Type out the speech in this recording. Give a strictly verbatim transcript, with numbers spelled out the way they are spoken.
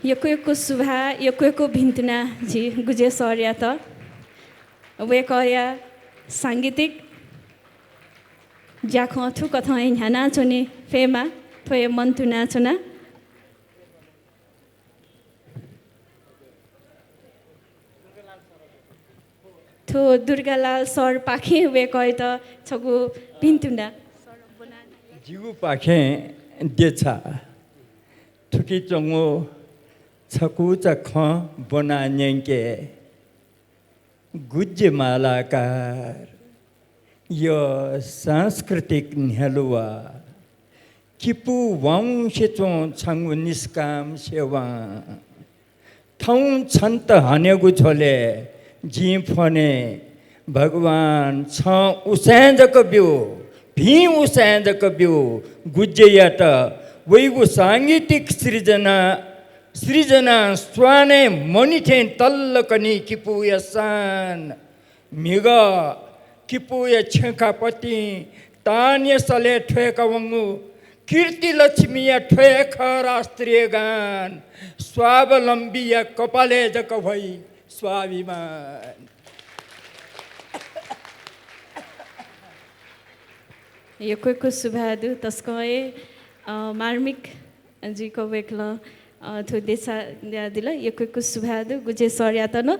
यक्व यक्व सुभाय्, यक्व यक्व भिन्तुना झी गुजे सरयात। वय्कःया सांगीतिक ज्याखँ थुकथं हे न्ह्यानाच्वने फयेमा, थ्व हे मन्तुनाच्वना। थ्व दुर्गालाल सरपाखें वय्कःयात छगू भिन्तुना। जिगुपाखें देछा। थुकी च्वंगु छकूचा खँ ब्वना न्यंके। गुज्जे मालाकार, यो सांस्कृतिक न्ह्यलुवा, किपु वाउँसे च्वं छंगु निष्काम सेवां। थौं छन्त हनेगु झ्वलय् जिं फ्वने, भगवान छं उसाँय् जक ब्यु, भिं उसाँय् जक ब्यु, गुज्जेयात वइगु सांगीतिक सृजना, सृजना स्वानय् मणि थें तल्लकनी किपूया शान। म्हिगः किपूया छेँखापतिं तानया सलय् थ्वय्कावंगु कीर्तिलक्ष्मीया थ्वय् खः राष्ट्रिय गान। स्वावलम्बीया कपालय् जक ह्वइ स्वाभिमान। यक्व यक्व सुभाय् दु, तसकं हे, अ, मार्मिक जुइक वय्कलं, अ, थ्व देछा धयादिल। यक्व यक्व सुभाय् दु गुजे सरयात नं।